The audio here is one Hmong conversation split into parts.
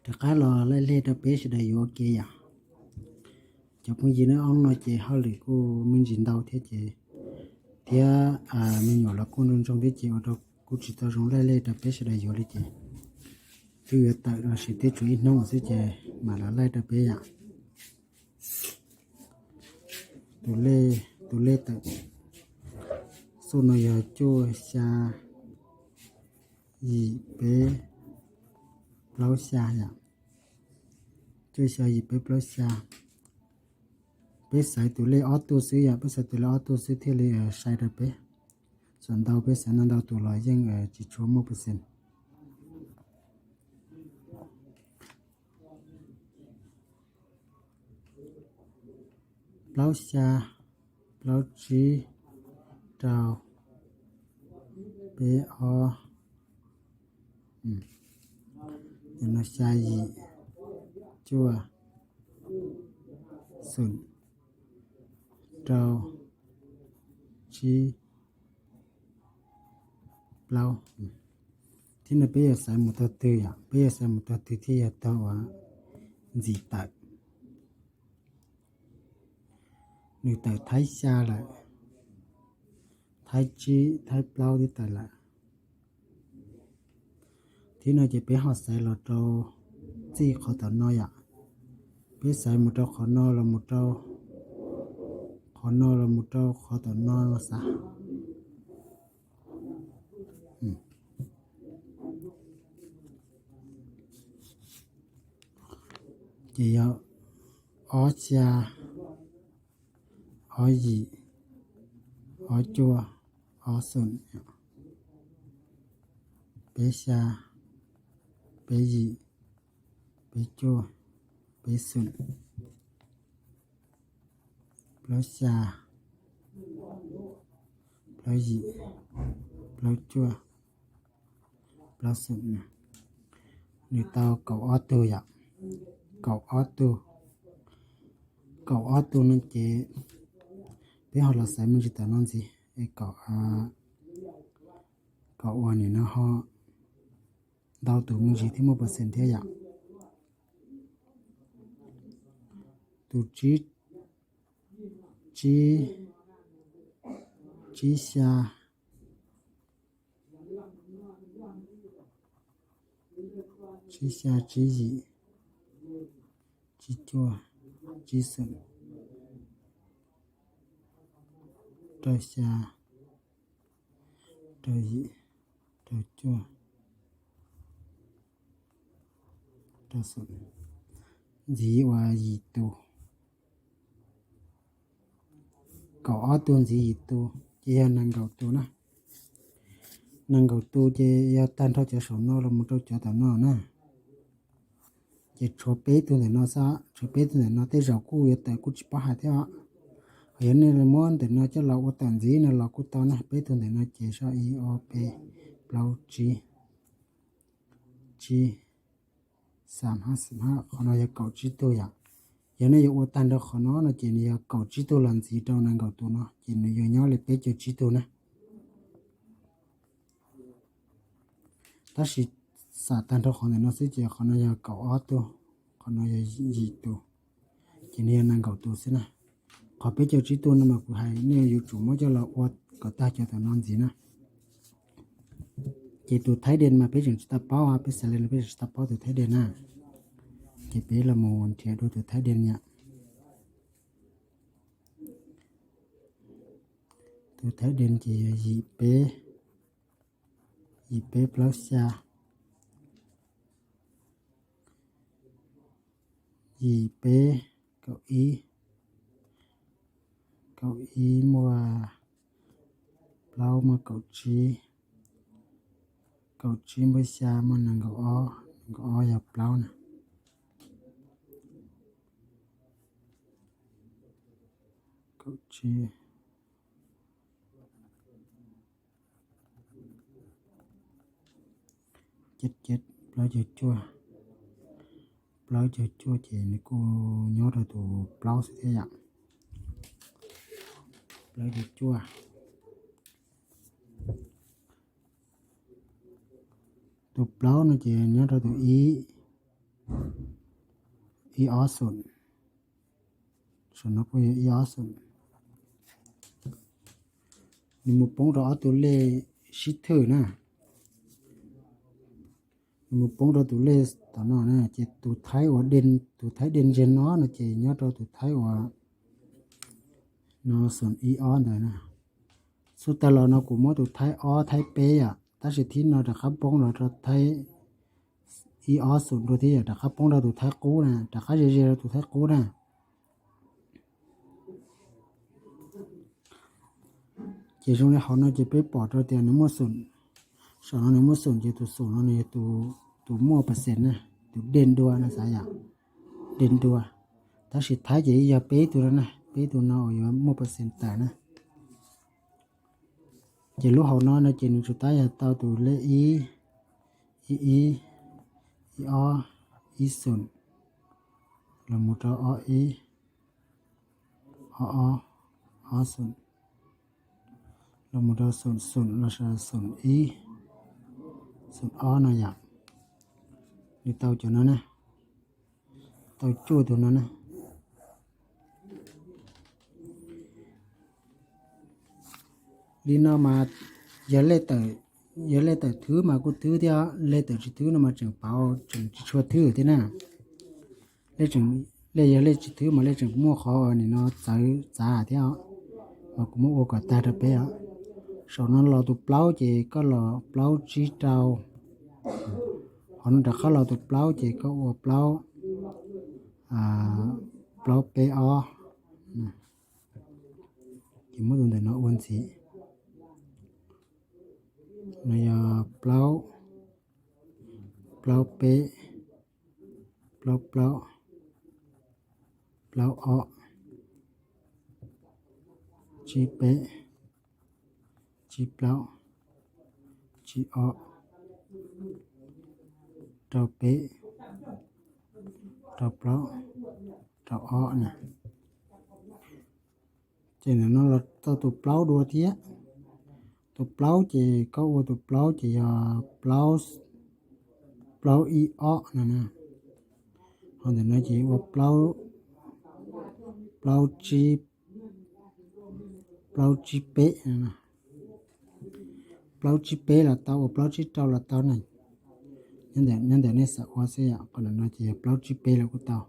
Rov qab los laij lej rau peb sawv daws yuav ua ke yom. Cov phooj ywg, hnub no ces hauj lwm kuj me ntsis ntau thiab ces, thiab me nyuam los kuj nroo nroo thiab ces ua rau kuj tsis tau zoo laij lej rau peb sawv daws yuav li ces twb yuav tawm los sis twb tshuav ib hnub xwb ces mam los laij rau peb yom. Tus lej, tus lej tawm xuj no yog cuaj xya yim peb plaub xya yom. Cuaj xya yim peb plaub xya. Peb xaiv tus lej ob tug xwb yom, peb xaiv tus lej ob tug xwb thiaj li sai rau peb. Xam ntau peb xaiv ntau ntau tus los yeej tsis tshua muaj percent. Plaub xya, plaub tsib, rau, peb ob, no xya yim, cuaj, xoom, rau, tsib, plaub. Thiab no peb yuav xaiv mus tog twg yom, peb yuav xaiv mus tog twg thiaj yog tog uas ntxiv tawm. Nws tawm thaib xya lawm, thaib tsib, thaib plaub twb tawm lawm. Thiab no ces peb ho xaiv los rau txij qhov tom no yom. Peb xaiv mus rau qhov no los mus rau, qhov no los mus rau qhov tom no no xav. Ces yog ob xya, ob yim, ob cuaj, ob xoom, peb xya, peb yim, peb cuaj, peb xoom, plaub xya, plaub yim, plaub cuaj, plaub xoom. Nws tau kaum ob tug yom, kaum ob tug, kaum ob tug no ces peb ho los xaiv me ntsis tom no ntxiv es kom, kom ua nim no ho ntau tus me ntsis thiab muaj percent thiab yom. Tus tsib, tsib, tsib xya, tsib xya, tsib yim, tsib cuaj, tsib xoom, rau xya, rau yim, rau cuaj, rau xoom, ntxiv ua yim tus. Kaum ob tug ntxiv yim tus ces yog nees nkaum tus na. Nees nkaum tus ces yog tag nrho cov saum no los mus rau cov tom no na. Ces tshuav peb tug ntawm no xwb, tshuav peb tug ntawm no tej zaum kuj yuav tawm kuj tsis paub hais thiab. Ho yog nej muab ntawm no coj los ua tom ntxiv no los kuj tau na. Peb tug ntawm no ces soj ib ob peb plaub tsib, tsib, xab hab xab hab, qhov no yog kaum tsib tug yom. Yog nej yuav ua tag nrho qhov no no ces nws yog kaum tsib tug los ntxiv rau nees nkaum tus no ces nws yuav nyob li peb caug tsib tug na. Tab sis xam tag nrho qhov ntawm no xwb ces qhov no yog kaum ob tug, qhov no yog yim tus, ces nws yog nees nkaum tus xwb na. Qhov peb caug tsib tug no mas kuv hais nej yuav tsum muab coj los ua kom tag cov tom no ntxiv na. Ces tus thaib dees mas peb tseem tsis tau paub, peb xav li no peb tseem tsis tau paub tus thaib dees na. Ces peb los mus nrhiav dua tus thaib dees yom. Tus thaib dees ces yog yim peb, yim peb plaub xya, yim peb kaum ib, kaum ib muaj plaub muaj kaum tsib, kaum tsib muaj xya muaj nees nkaum ob, nees nkaum ob yog plaub na. Kaum tsib, plaub caug cuaj, plaub caug cuaj ces nws kuj nyob rau tus plaub xwb thiab yom. Plaub caug cuaj, tus plaub no ces nyob rau tus ib, ib ob xoom, saum no kuj yog ib ob xoom. Nws mus poob rau ob tug lej sib thwj na. Nws mus poob rau tus lej tom no na, ces tus thaib uas, tus thaib dej ntseg no no ces nyob rau tus thaib uas no xoom ib ob ntawd na. Xub tag los no kuv muab tus thaib ob thaib peb yom, tab sis thib no rov qab poob los rau thaib ib ob xoom dua thiab yom, rov qab poob rau tus thaib qub na, rov qab ze ze rau tus thaib qub na. Ces zoo li hauv no ces peb pom rau tias nws muaj xoom, saum no nws muaj xoom ces tus xoom no nws yog tus muaj percent na, tus dej dua no xav yom, dej dua. Tab sis thaib ces yog peb tug no na, peb tug no uas yuav muaj percent tawm na. Ces lub hauv no no ces nws tsuas tab yog tau tus lej ib, ib ib, ib ob, ib xoom, los mus rau ob ib, ob ob, ob xoom, los mus rau xoom xoom los sis xoom ib, xoom ob no yom. Nws tau cov no na, tau cuaj tus no na. Li no mas yog lej tawm, yog lej tawm thwb mas kuj thwb thiab, lej tawm tsis thwb no mas tseem pauv tseem tsis tshua thwb thiab na. Lej tseem, lej yog lej tsis thwb mas lej tseem muaj qhov nim no txawv txav thiab os, mas kuv muab ua kom tag rau peb os. Saum no los tus plaub ces koj los plaub tsib rau, qhov no rov qab los tus plaub ces koj ua plaub, plaub peb ob. Ces muab tus ntawm no ua ntxiv, no yog plaub, plaub peb, plaub plaub, plaub ob, tsib peb, tsib plaub, tsib ob, rau peb, rau plaub, rau ob na. Ces ntawm no los tau tus plaub dua thiab. Tus plaub ces koj ua tus plaub ces yog plaub, plaub ib ob no na. Ho ntawm no ces ua plaub, plaub tsib, plaub tsib peb no. Plaub tsib peb los tau, ua plaub tsib rau los tau na. Nyob ntawm nej xav ua xwb yom, qhov ntawm no ces yog plaub tsib peb los kuj tau,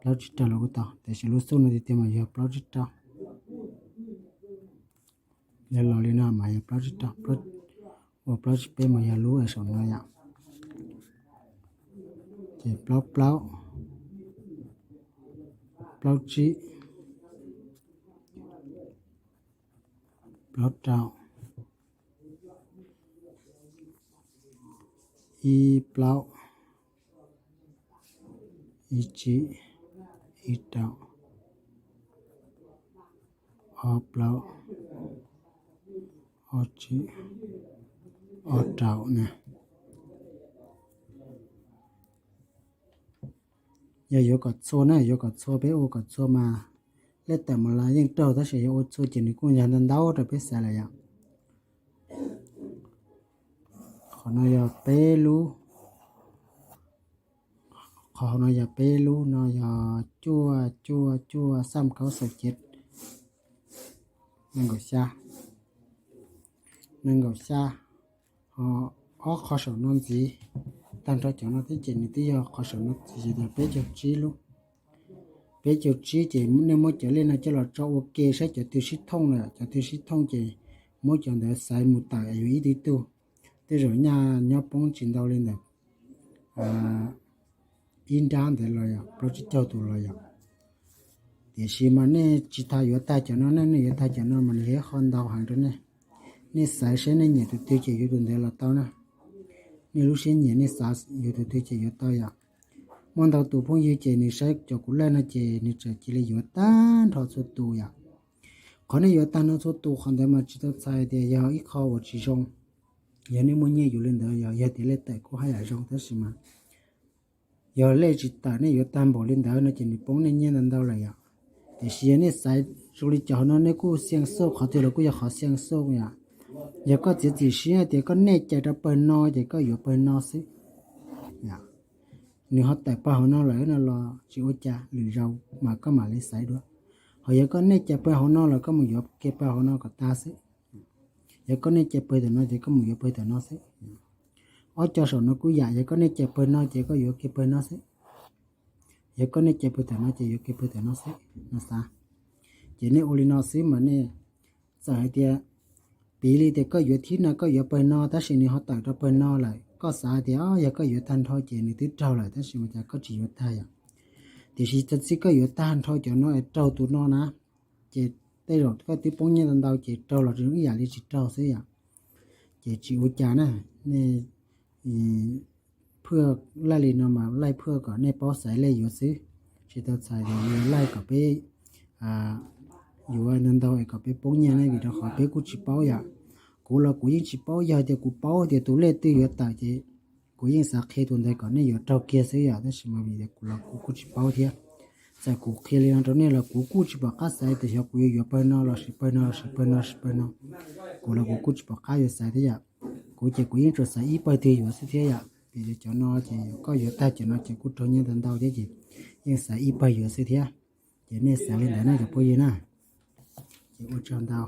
plaub tsib rau los kuj tau, tiam sis lub xub no tiag tiag mas yog plaub tsib rau. Yog los li no mas yog plaub tsib rau, ua plaub tsib peb mas yog lub saum no yom. Ces plaub plaub, plaub tsib, plaub rau, ib plaub, ib tsib, ib rau, ob plaub, ob tsib, ob rau na. Yog yuav kom txhua na, yuav kom txhua peb ua kom txhua mas lej tawm mas los yeej raug, tab sis yog ua txhua ces nws kuj yog ntau ntau rau peb xav lawm yom. Qhov no yog peb lub, qhov hauv no yog peb lub, no yog cuaj cuaj cuaj xam kaub xaum cev, nees nkaum xya, nees nkaum xya. Ho ob qhov saum no ntxiv, tag nrho cov no thiab ces nws twb yog qhov saum no ntxiv ces yog peb caug tsib lub. Peb caug tsib ces nej muab cov lej no coj los tso ua ke saib cov twg sib thooj lawm, cov twg sib thooj ces muab cov ntawd xaiv mus tawm yuav ib tug tug. Tej zaum nyaj nyob poob tsis ntau li ntawm ib nrab ntawd los yog plaub tsib caug tus los yog. Tiam sis mas nej tsis tas yuav tag cov no ne, nej yuav tag cov no mas nws yog ib qho ntau heev rau nej. Nej xaiv saib nej nyiam tus twg ces yuav tus ntawd los tau na. Nej lub siab nyiam nej xav yuav tus twg ces yuav tau yom. Muaj ntau tus phooj ywg ces nws saib cov kuv lej no ces nws txawm cia li yuav tag nrho txhua tus yom. Qhov nej yuav tag nrho txhua tus qhov ntawd mas tsis tau txhais tias yog ib qho uas tsis zoo. Yog nej muaj nyiaj yuav li ntawd, yog, yog tias lej tawm kuj haj yam zoo, tab sis mas yog lej tsis tawm nej yuav tag npaum li ntawd no ces nws poob nej nyiaj ntau ntau lawm yom. Tiam sis yog nej xaiv zoo li cov no nej kuj xiaj xoj, qhov twg los kuj yog qhov xiaj xoj yom. Yog koj txiav txim siab tias koj nej cais rau pawg no ces koj yuav pawg no xwb. nws ho tawm pawg hauv no lawm no los tsis ua cas, lwm zaus mas koj mam li xaiv dua. Ho yog koj nej cais pawg hauv no los koj mus yuav kiag pawg hauv no kom tag xwb. Yog koj nej cais pawg tam no ces koj mus yuav pawg tam no xwb. Ob co saum no kuj yam, yog koj nej cais pawg no ces koj yuav kiag pawg no xwb. Yog koj nej cais pawg tam no ces yuav kiag pawg tam no xwb no xav. Ces nej ua li no xwb mas nej txawm hais tias, piv li tias koj yuav thib no koj yuav pawg no tab sis nws ho tawm rau pawg no lawm, koj xav tias yog koj yuav tag nrho ces nws twb raug lawm tab sis mas cas koj tsis yuav tag yom. Tiam sis txij koj yuav tag nrho cov no es raug tus no na, ces tej zaum koj twb poob nyiaj ntau ntau ces raug los tsis ib yam li tsis raug xwb yom. Ces tsis ua cas na, nej phwj laij li no mas laij phwj kom nej paub xaiv lej yuav xwb. Tsis tau txhais tias yuav laij kom peb yuav ntau ntau es kom peb poob nyiaj ne, vim rau qhov peb kuj tsis paub yom. Kuv los kuv yeej tsis paub, yog tias kuv paub tias tus lej twg yuav tawm ces kuv yeej xav qhia tus ntawd kom nej yuav raug kiag xwb yom, tab sis mas vim tias kuv los kuv kuj tsis paub thiab. Txawm kuv qhia li no rau nej los kuv kuj tsis pom qab xaiv tias xyov kuv yuav yuav pawg no los sis pawg no los sis pawg no sis pawg no. Kuv los kuv kuj tsis pom qab yuav xaiv thiab yom. Kuv ces kuv yeej tsuas xaiv ib pawg twg yuav xwb thiab yom, vim tias cov no ces koj yuav tag cov no ces kuj raug nyiaj ntau ntau thiab ces yeej xaiv ib pawg yuav xwb thiab. Ces nej xav li ntawd na cov phooj ywg na. Ces ua tsaug ntau.